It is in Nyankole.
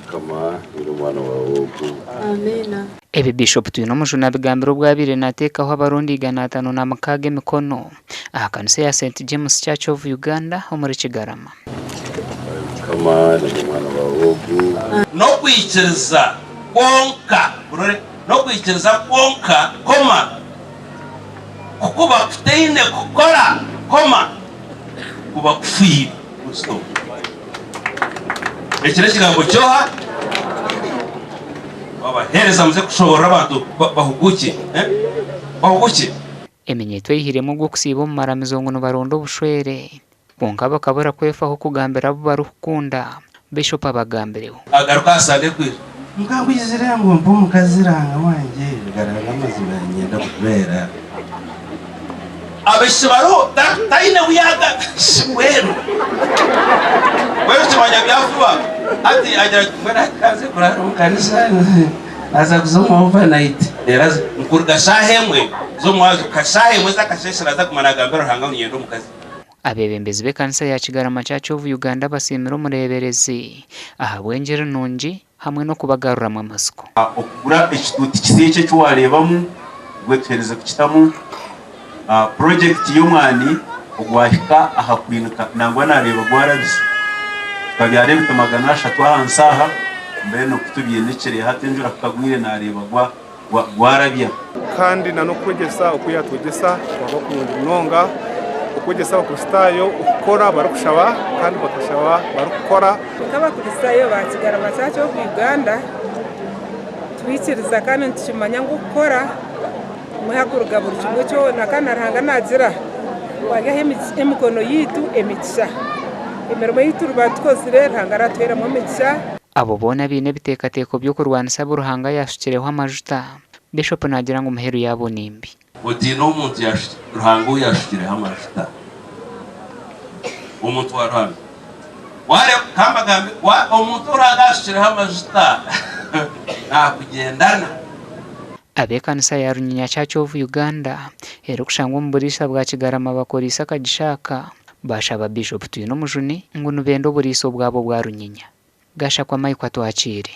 Mukama, nyine omwana waawe ogu. Amiina. Ebi Bishop Twinomujuni abigambire obu abaire nateekaho abarundi 506 emikono aha kanisa eya St James Church of Uganda omuri Kigarama. Mukama, nyine omwana waawe ogu. N'okwikiriza kwonka, murore, n'okwikiriza kwonka, koma, ku kuba kutaine kukora, koma, kuba kufiire. Full stop. Eki n'ekigambo ky'oha? Wabaheereza muze kushoboorora abantu bahugukye, eh? Bahugukye. Eminyeeto eihiremu ogw'okusiiba omu maramizo ngu nibaronda obushwere kwonka bakabura kwefaho kugambira abu barikukunda, Bishop abagambireho. Agaruka aha Sunday kwija. Nkangwizire ngu mpe omukazi Ruhanga wangye garaba n'amazima niinyenda kushwera. Abaishiki bariho taine bu yaagamba mbwenu mbwenu kimanya bya juba hati agira ati mbwenu hati kanze kuraara omu kanisa naaza kuza omu overnight reero aze nkuruga shaaha emwe z'omwazyo nka shaaha emwe z'akasheeshe naaza kuguma naagambira Ruhanga ngu niinyenda omukazi. Abeebembezi b'ekanisa ya Kigarama Church of Uganda basiimire omureeberezi ahabw'engiri nungi hamwe n'okubagaruramu amatsiko. Okugura ekituuti kisya eki eki waareebamu, obwo tuherize kukitamu. Purojekiti y'omwani ogwahika aha kwinika nangwa naareeba gwarabisa. Tukabyara ebiti 300 ahansi aha, mbwenu ku tubyinikire hati enjura ku kagwire naareeba gwarabya. Kandi na n'okwegyesa oku yaatwegyesa kwaba kurungi munonga, okwegyesa Abakristaayo okukora barikushaba kandi bakashaba barikukora. Nk'Abakristaayo ba Kigarama Church of Uganda, twikiriza kandi nitukimanya ngu okukora nimwo harikuruga buri kimwe kyona kandi na Ruhanga naagira ngu aryaha emikono yaitu emigisha. Emirimo ei turiba tukozire Ruhanga aratuheeramu emigisha. Abo boona abaine ebiteekateeko by'okurwanisa abu Ruhanga yaashukireho amajuta, Bishop naagira ngu muheru yaabo ni mbi. Otiine omuntu Ruhanga ou yaashukireho amajuta. Omuntu wa Ruhanga. Waareeba, ka mbagambire, omuntu ou Ruhanga yaashukireho amajuta naakugyendana. Ab'ekanisa ya Runyinya Church of Uganda erikushangwa omu buriisa bwa Kigarama bakoriise akagisha aka baashaba Bishop Twinomujuni ngu nibenda oburiisa obwabo obwa Runyinya. Gashakwa Mike Atwakiire.